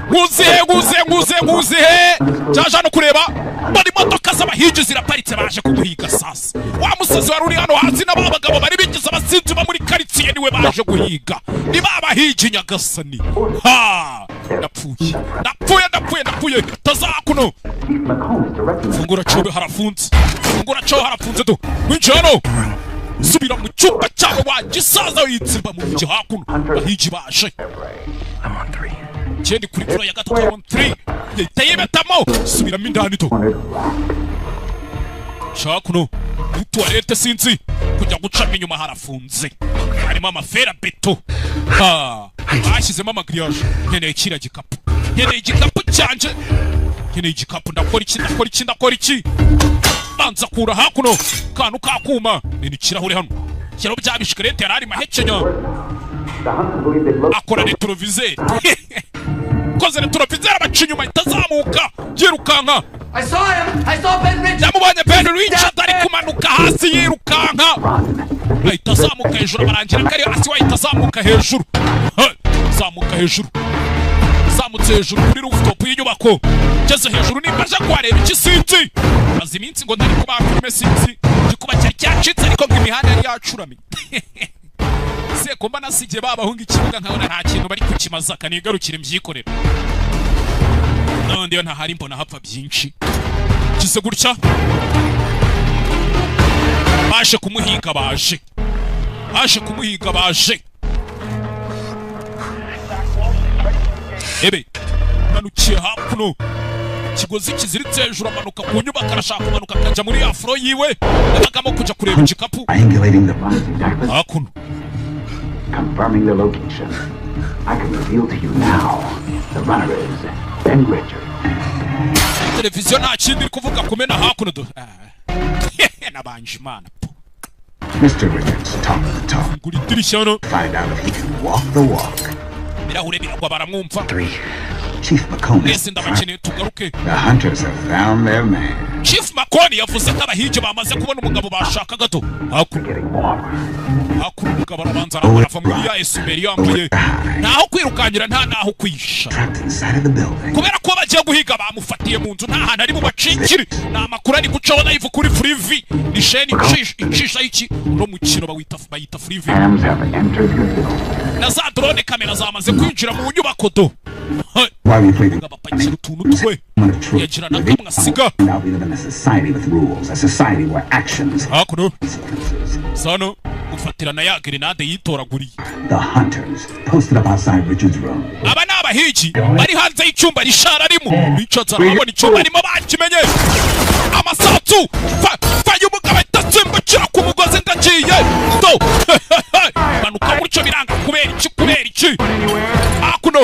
Nkuzihe, nkuzihe, nkuzihe, nkuzihe? Cyaje hano kureba, mbona imodoka z'abahigi ziraparitse, baje kumuhiga. Sasa wa musazi wari uri hano hasi n'aba bagabo bari bigize abasinzi bo muri karitsiye niwe baje guhiga, ni ba bahigi. Nyagasani, ha, ndapfuye, ndapfuye, ndapfuye, ndapfuye! Tazakuno, fungura cobe, harafunze. Fungura cobe, harafunze. Do winjiye hano, subira mu cyumba cyawe wa gisaza witsimba mu mujyi. Hakuno bahigi baje. Ikindi kuri floor ya gatatu, on 3, yahita yibetamo, subiramo indani. Do shaka kuno muri toilette, sinzi kujya gucamo inyuma, harafunze, harimo amafera beto, ha, bashyizemo amagriyaje. Nkeneye kiriya gikapu, nkeneye igikapu cyanje, nkeneye igikapu. Ndakora iki? Ndakora iki? Ndakora iki? Banza kura hakuno kantu kakuma ni ikirahure hano, shyiraho bya bishikarete yari arimo ahekenya, akora rétroviseur, koze rétroviseur, abaca inyuma, itazamuka yirukanka. I saw him! I saw Ben Richards! Yamubonye, Ben Richard ari kumanuka hasi yirukanka, ahita azamuka hejuru, abarangira ko ari hasi, we ahita azamuka hejuru. Ha! Zamuka hejuru, zamutse hejuru kuri rooftop y'inyubako, ngeze hejuru nimba aje kuhareba iki sinzi. Maze iminsi ngo ntari kuba filime, sinzi igikuba cyari cyacitse, ariko ngo imihanda yari yacuramye se mba nasigiye babahunga ikibuga, nkabona nta kintu bari kukimaza, kanigarukire mbyikorere. None iyo ntahari mbona hapfa byinshi. Kize gutya, baje kumuhiga, baje, baje kumuhiga, baje. Ebe manukiye hakuno, ikigozi kiziritse hejuru, amanuka ku nyubako, arashaka kumanuka akajya muri ya floor yiwe yabagamo kujya kureba igikapu. Triangulating the funds. Hakuno. Confirming the location. I can reveal to you now. The runner is Ben Richards. Televiziyo nta kindi iri kuvuga, kumena hakuno do. Ah. Nabanje Imana. Mr. Richards talked the talk. Gura idirishya hano. Find out if he can walk the walk. Ibirahure biragwa, baramwumva. Three. Chief McCombs. Mwese ndabakeneye, tugaruke. The hunters have found their man. Chief Makoni yavuze ko abahigi bamaze kubona umugabo bashakaga. Do hakuno, hakuno umugabo arabanza arava muri ya esumeri yambaye, ntaho kwirukankira, nta naho kwisha. Trapped inside of the building. Kubera ko bagiye guhiga bamufatiye mu nzu, nta hantu ari bubacikire. Ni amakuru ari gucaho live kuri Freevee, ni sheni icisha iki, uno mukino bawita, bayita Freevee. Hams have entered the building. Na za drone camera zamaze kwinjira mu nyubako. Do Why we play the abapakira utuntu twe, yagira na kamwe asiga. Now we live in a society with rules, a society where actions Hakuno sano gufatirana ya grenade yitoraguriye. The hunters posted up outside Richard's room. Aba ni abahigi bari hanze y'icyumba Richard arimo. Richard arabona icyumba arimo, bakimenye. Amasasu fa fa, y'umugabo ahita asimbukira ku mugozi. Ndagiye do, manuka gutyo biranga. Kubera iki? Kubera iki? Hakuno